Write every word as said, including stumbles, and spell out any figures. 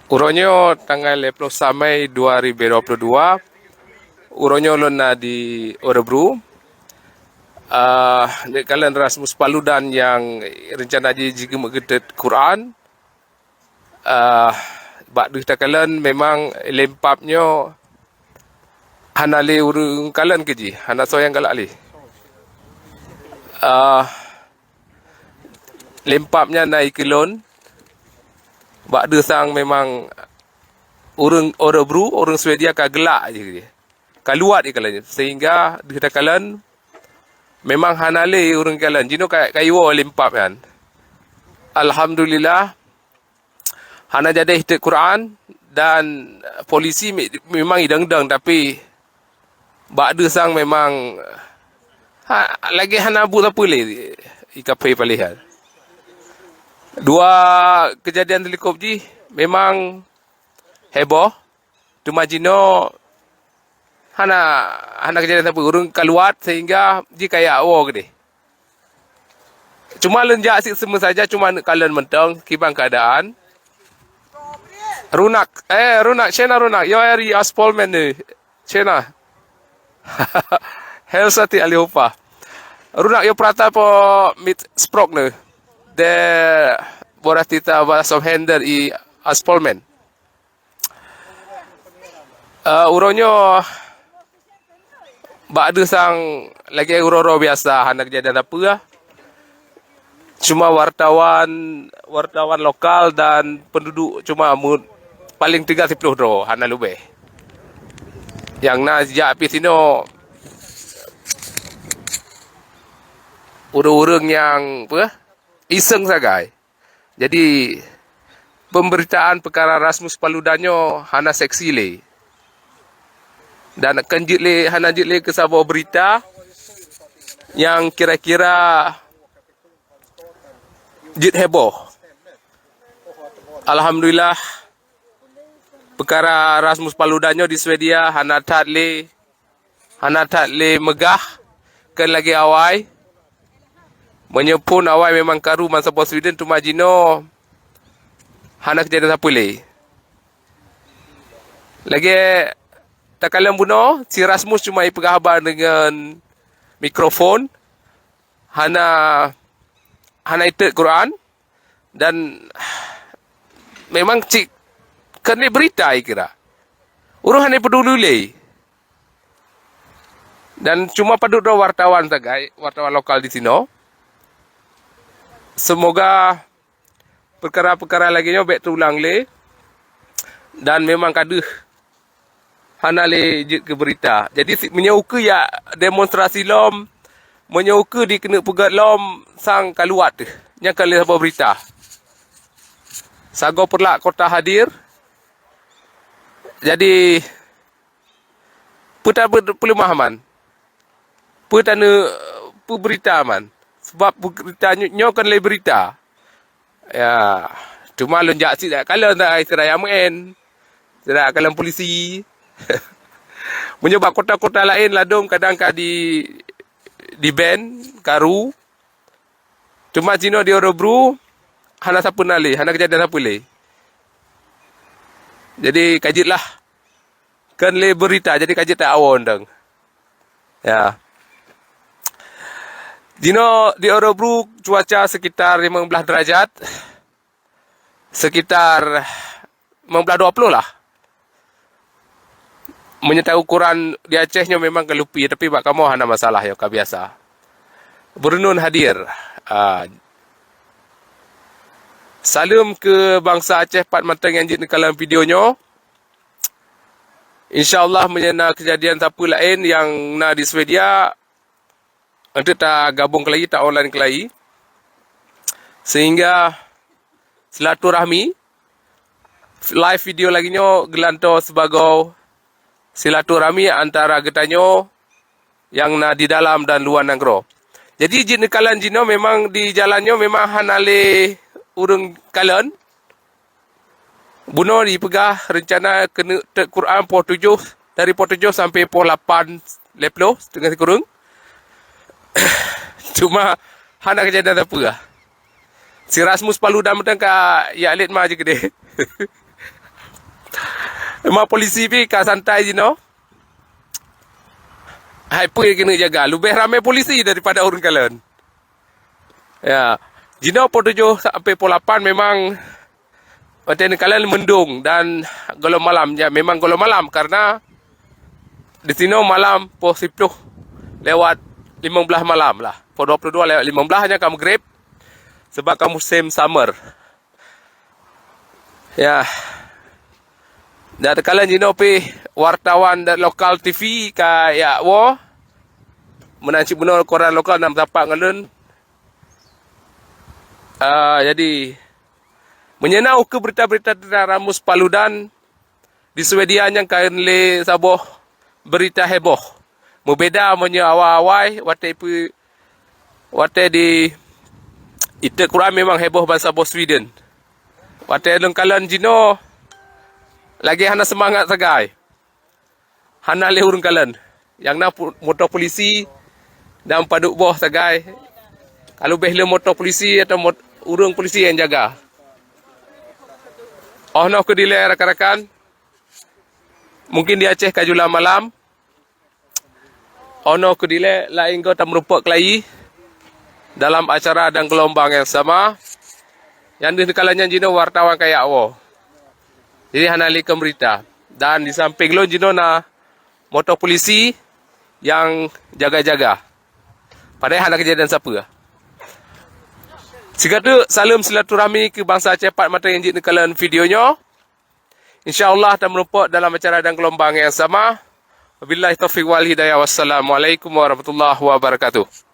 Uroe nyoe tanggai lhèe ploh sa Mei dua ribu dua puluh dua, uroe nyoe lôn na di Örebro. Ah, neukalon Rasmus Paludan nyang reuncana jih jigeumeugeutet Quran. Ah, bak deuh takalon memang lempap nyoe hana lé ureuëng kalon keu jih, hana soe nyang galak lé. Ah, lempap nyan na ikeulôn, bak deuh sang memang ureuëng Örebro, ureuëng Swedia ka geulak jih, ka luwat ikalon, sehingga deuh takalon memang hana lé ureuëng kalon. Jinoe ka, ka iwoe lempap nyan. Alhamdulillah, hana jadi itet Quran dan polisi me-, memang idong-dong, tapi bak deuh sang memang ha, lagèe hana buet sapeue lé i kaphé paléh nyan. Dua kejadian teulikop jih memang heboh, teuma jinoe hana, hana kejadian sapeue, ureuëng ka luwat sehingga jih ka jak woe keudeh. Cuma lôn jak sit seumeu saja, cuma neukalon mantong kiban keadaan. Runak, eh, Runak, Shena Runak, yo eri aspolmen ni, Shena. Hel sati alihupa. Runak yo prata po mit sprok ni. De boras tita ba som hender i aspolmen. Eh, uroe nyoe bak deuh sang lagèe uroe-uroe biasa, hana kejadian sapeue. Cuma wartawan, wartawan lokal dan penduduk cuma mu-, paling tinggai siplôh droe, hana leubeh. Nyang na jak pih sinoe ureuëng-ureuëng nyang, peue, iseng sagai. Jadi, pemberitaan peukara Rasmus Paludan nyoe hana seksi lé. Dan kon jeuet lé, hana jeuet lé keu saboh berita nyang kira-kira jeuet heboh. Alhamdulillah, peukara Rasmus Paludan nyoe di Swedia hana that lé, hana that lé meugah, kon lagèe awai. Meunyoe phon awai memang karu bansaboh Sweden, teuma jinoe hana kejadian sapeue lé. Lagèe takalon bunoe, si Rasmus cuma ipeugah haba deungon mikrofon, hana, hana itet Quran, dan memang cit kon lé berita ikira. Ureuëng hana peduli lé. Dan cuma padub droe wartawan sagai, wartawan lokal di sinoe. Semoga peukara-peukara lagèe nyoe bèk teulang lé dan memang ka deuh hana lé jeuet keu berita. Jadi, si-, meunyoe ukeue jak demonstrasi lom, meunyoe ukeue dikeuneuk peugöt lom, sang ka luwat teuh. Nyan ka lheueh saboh berita. Sagoe Peureulak Kota hadir. Jadi, peue ta-, peuleumah man? Peue taneuk, peue berita man? Sebab berita nyo-, nyoe kon lé berita. Ya, cuma lôn jak sit dak kalon, dak sira nyang meu'en. Sira kalon polisi. Meunyoe bak kota-kota laén ladôm kadang ka di, di-ban, karu. Cuma sinoe di Örebro, hana sapeue na lé, hana keujadian sapeue lé. Jadi, ka jeuet lah. Kon lé berita, jadi ka jeuet ta awon dong. Ya. Jinoe di Örebro cuaca sekitar lima belas derajat. Sekitar lima belas dua puluh lah. Meunyoe ta ukuran di Aceh nyoe memang ka lupi, tapi bak kamoe hana masalah, nyoe ka biasa. Beureunon hadir. Ah. Saleuem keu bansa Aceh pat mantong nyang jeuet neukalon video nyoe. Insya Allah, meunyoe na keujadian sapeue laén nyang na di Swedia, eunteuk ta gabong keulai, ta online keulai. Sehingga silaturahmi, live video lagèe nyoe geulantoe sibagoe silaturahmi antara geutanyoe nyang na di dalam dan luwa nanggroe. Jadi, jeuet neukalon jinoe memang di jalan nyoe memang hana lé ureuëng kalon. Bunoe jipeugah reuncana keuneuk teuk Quran poh tujoh, dari poh tujoh sampai poh lapan lhèe ploh, teungoh sikureueng. Cuma hana keujadian sapeue. Si Rasmus Paludan mantong ka jak lét ma jikeudeh. Memang polisi pih ka santai jinoe. Hai peue keuneuk jaga, leubeh ramé polisi daripada ureuëng kalon. Ya, jinoe poh tujoh sampai poh lapan memang watée neukalon mendung dan gohlom malam. Ya, memang gohlom malam karena di sinoe malam poh siploh lewat limong blaih malam lah. Poh dua puluh dua lewat limong blaih nyan ka meugreb sebab ka musim summer. Ya. Dan takalon jinoe pih wartawan dari lokal T V ka jak woe. Meunan cit bunoe koran lokal na meusapat ngon lôn. Ah, jadi, meunyoe na ukeue berita-berita tentang Ramus Paludan di Swedia nyang ka lé saboh berita heboh. Meubeda meunyoe awai-awai watée pu-, watée di Itek Quran memang heboh bansaboh Sweden. Watée lôn kalon jinoe lagée hana seumangat sagai. Hana lé ureuëng kalon. Nyang na pu-, moto polisi dan padub boh sagai. Ka leubeh lé moto polisi atau mot-, ureuëng polisi nyang jaga. Oh noe keu dilée rakan-rakan. Mungkin di Aceh ka jula malam. Oh noe keu dilée laén goe tameurumpok keulayi dalam acara dan geulumbang nyang sama. Nyang deuh neukalon nyan jinoe wartawan ka jak woe. Jadi hana lé keu berita. Dan di sampéng lôn jinoe na moto polisi nyang jaga-jaga. Padahai hana keujadian sapeue. Sigoe teuk saleuem silaturahmi keu bansa Aceh pat mantong nyang jeuet neukalon video nyoe. Insya Allah tameurumpok dalam acara dan geulumbang nyang sama. Wabillahi taufiq wal hidayah. Wassalamualaikum warahmatullahi wabarakatuh.